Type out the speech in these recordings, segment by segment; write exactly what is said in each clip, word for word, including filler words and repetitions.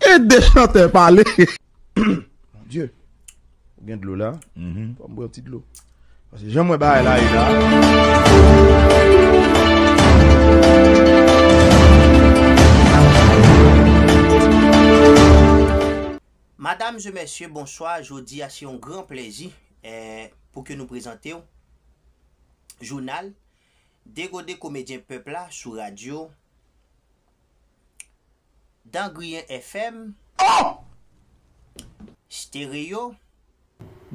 Ede chantè pale. Mon Dieu. Ou gen dlo la? Mhm. Fò m bwè yon ti dlo. Paske jan m wè bagay la ye la. Madam e mesye, bonswa. Jodi a se yon gran plezi, eh, pou ke nou prezante w jounal Degode Komedyen Pèp la sou radyo Dan Griyen F M, Stereo,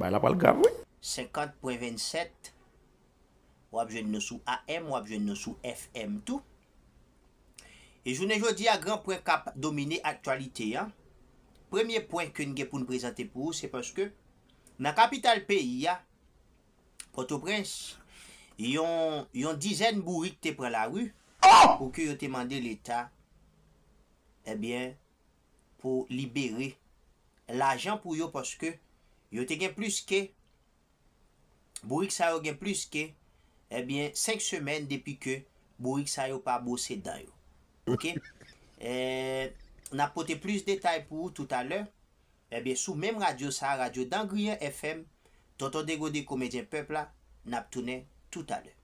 bay la pral grav, wi. Senkant pwen vennsèt. W ap jwenn nou sou A M, w ap jwenn nou sou F M tou. E jounen jodi a, gran pwen k ap domine aktyalite a. Premye pwen ke n gen pou n prezante pou ou, se paske nan kapital peyi a, Pòtoprens, yon, yon dizèn bourik te pran lari pou ke yo te mande Leta, ebyen, pou libere lajan pou yo, paske yo te gen plis ke, bourik sa yo gen plis ke, ebyen, senk semèn depi ke bourik sa yo pa bwose dan yo. Oke? Eh, n ap pote plis detay pou ou toutalè. Ebyen, sou menm radyo sa, radyo Dan Griyen F M, Tonton Degode Komedyen Pèp la, n ap tounen toutalè.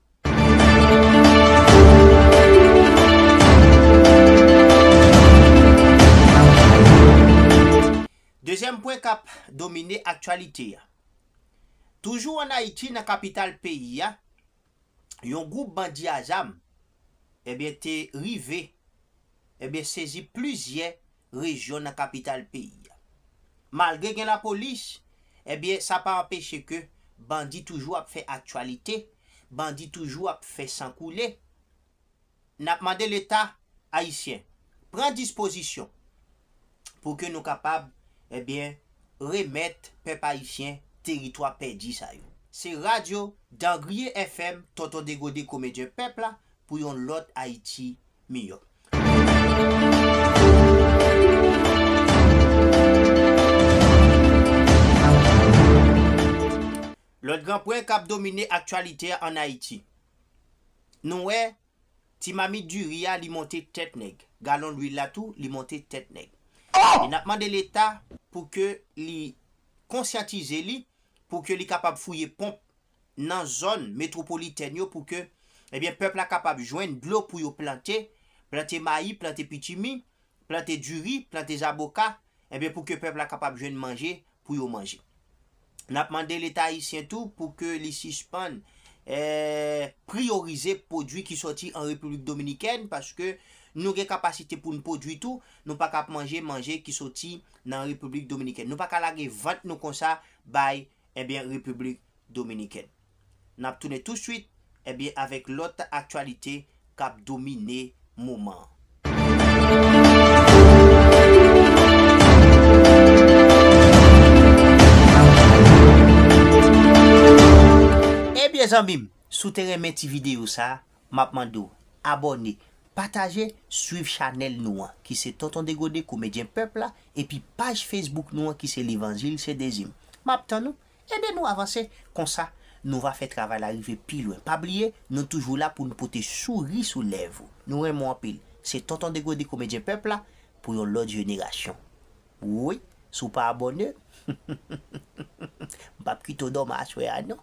Dezyèm pwen k ap domine aktyalite a. Toujou ann Ayiti, nan kapital peyi a, yon gwoup bandi a zam, ebyen, te rive, ebyen, sezi plizyè rejyon nan kapital peyi a. Malgre gen lapolis, ebyen, sa pa anpeche ke bandi toujou ap fè aktyalite, bandi toujou ap fè san koule. N ap mande Leta ayisyen pran dispozisyon pou ke nou kapab, ebyen, remèt pèp ayisyen teritwa pèdi sa yo. Se radyo Dan Griyen F M, Tonton Degode Komedyen Pèp la, pou yon lòt Ayiti miyò. Lòt gran pwen k ap domine aktyalite a ann Ayiti. Nou wè, ti mamit diri a, li monte tèt nèg. Galon lwil la tou, li monte tèt nèg. E n ap mande Leta pou ke li konsyantize li, pou ke li kapab fouye ponp nan zòn metwopolitèn yo, pou ke, ebyen, pèp la kapab jwenn dlo pou yo plante, plante mayi, plante pitimi, plante diri, plante zaboka, ebyen, pou ke pèp la kapab jwenn manje pou yo manje. N ap mande Leta ayisyen tou pou ke li sispann, eh, priyorize pwodui ki sòti an Repiblik Dominikèn, paske nou gen kapasite pou n pwodui tou, nou pa ka ap manje manje ki sòti nan Repiblik Dominikèn. Nou pa ka lage vant nou konsa bay, ebyen, Repiblik Dominikèn. N ap tounen touswit, ebyen, avèk lòt aktyalite k ap domine moman an. Ebyen, zanmi m, si w te renmen ti videyo sa a, m ap mande w abòne, pataje, swiv chanèl nou an, ki se Tonton Degode, Komedyen Pèp la, epi paj Facebook nou an, ki se Levanjil se Dezi m. M ap tann ou. Ede nou avanse, konsa nou va fè travay la rive pi lwen. Pa bliye, nou toujou la pou n pote souri sou lèv ou. Nou renmen w anpil. Se Tonton Degode, Komedyen Pèp la, pou yon lòt jenerasyon. Wi, si w pa abòne, m p ap kite w dòmi aswè a non.